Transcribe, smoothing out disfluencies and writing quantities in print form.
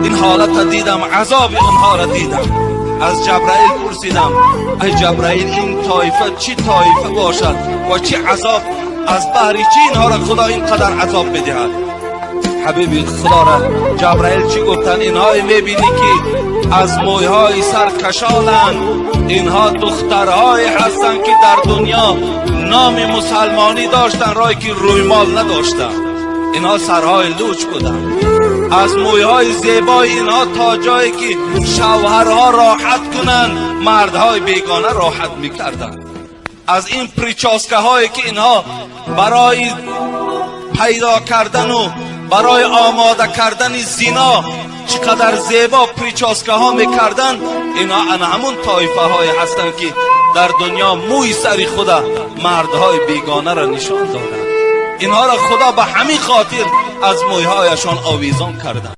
Ин ҳолатро дидам, азоби онҳоро дидам. Аз Ҷабраил пурсидам: ай Ҷабраил, ин тоифа чӣ тоифа бошад ва чӣ азоб, аз баҳри чӣ инҳоро Худо ин қадар азоб медиҳад? Ҳабиби Худоро Ҷабраил чӣ гуфтанд? Инҳое мебинӣ, ки аз мӯйҳои сар кашоланд, инҳо духтарҳое ҳастанд, ки дар дунё номи мусалмонӣ доштанд, рое ки рӯймол надоштанд. Инҳо сарҳои луч буданд. Аз мӯйҳои зебои инҳо то ҷое ки шавҳарҳо роҳат кунанд, мардҳои бегона роҳат мекарданд. Аз ин прическаҳое, ки инҳо барои пайдо кардану барои омода кардани зино чӣ қадар зебо прическаҳо мекарданд, инҳо ана ҳамун тоифаҳое ҳастанд, ки дар дунё мӯи сари худа мардҳои бегонаро нишон доданд. Инҳоро Худо ба ҳамин хотир аз мӯйҳояшон овезон карданд.